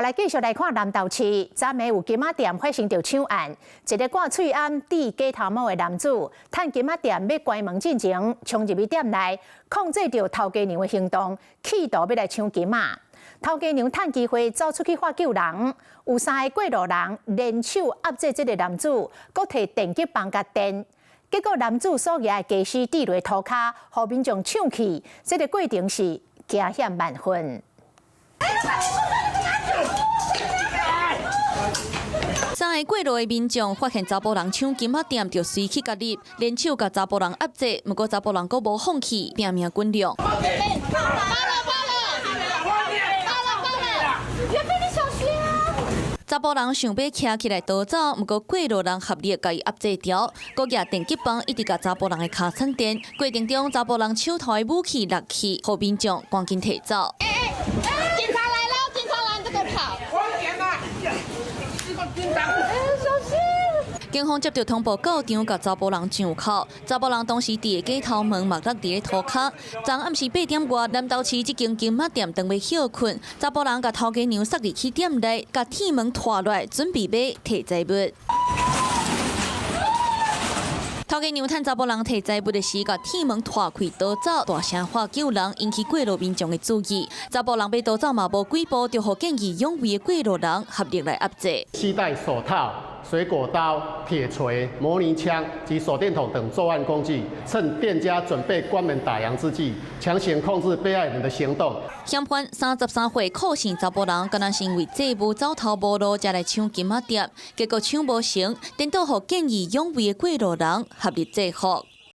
來繼續來看南投市，昨暝有金仔店發生著搶案，一個掛喙罨戴假頭毛的男子，趁金仔店欲關門進前，衝入去店內，控制著頭家娘的行動，企圖欲來搶金仔。頭家娘趁機會走出去喝救人，有三個過路人聯手壓制這個男子，閣提電擊棒共電，結果男子所舉的家私跌落塗跤，予民眾搶去，這個過程是驚險萬分。三个過路的民眾發現查埔人搶金仔店，就隨去共入，聯手共查埔人壓制。毋過查埔人閣無放棄，拼命滾掠。報了報了報了報了！岳飛，你小心啊！查埔人想欲徛起來逃走，毋過過路人合力共伊壓制牢，閣舉電擊棒一直共查埔人的跤蹭電。過程中，查埔人手頭的武器落去，予民眾趕緊提走。警察來了！警察來，你給我跑！小心！警方接到通報，到場共查埔人上銬。查埔人當時佇个假頭毛嘛落佇咧塗跤。昨暗時8點外，南投市這間金仔店當欲歇睏，查埔人共頭家娘捒入去店內，共鐵門拖落來，準備欲提財物。頭家娘趁查埔人提財物的時，共鐵門拖開逃走，大聲喝救人，引起過路民眾的注意。查埔人欲逃走嘛無幾步，就予見義勇為的過路人合力來壓制。攜帶手套、水果刀、鐵錘、模擬槍及手電筒等作案工具，趁店家準備關門打烊之際，強行控制被害人的行動。嫌犯33歲寇姓查埔人，敢若是因為債務走投無路，才來搶金仔店，結果搶無成，顛倒予見義勇為的過路人合力制服。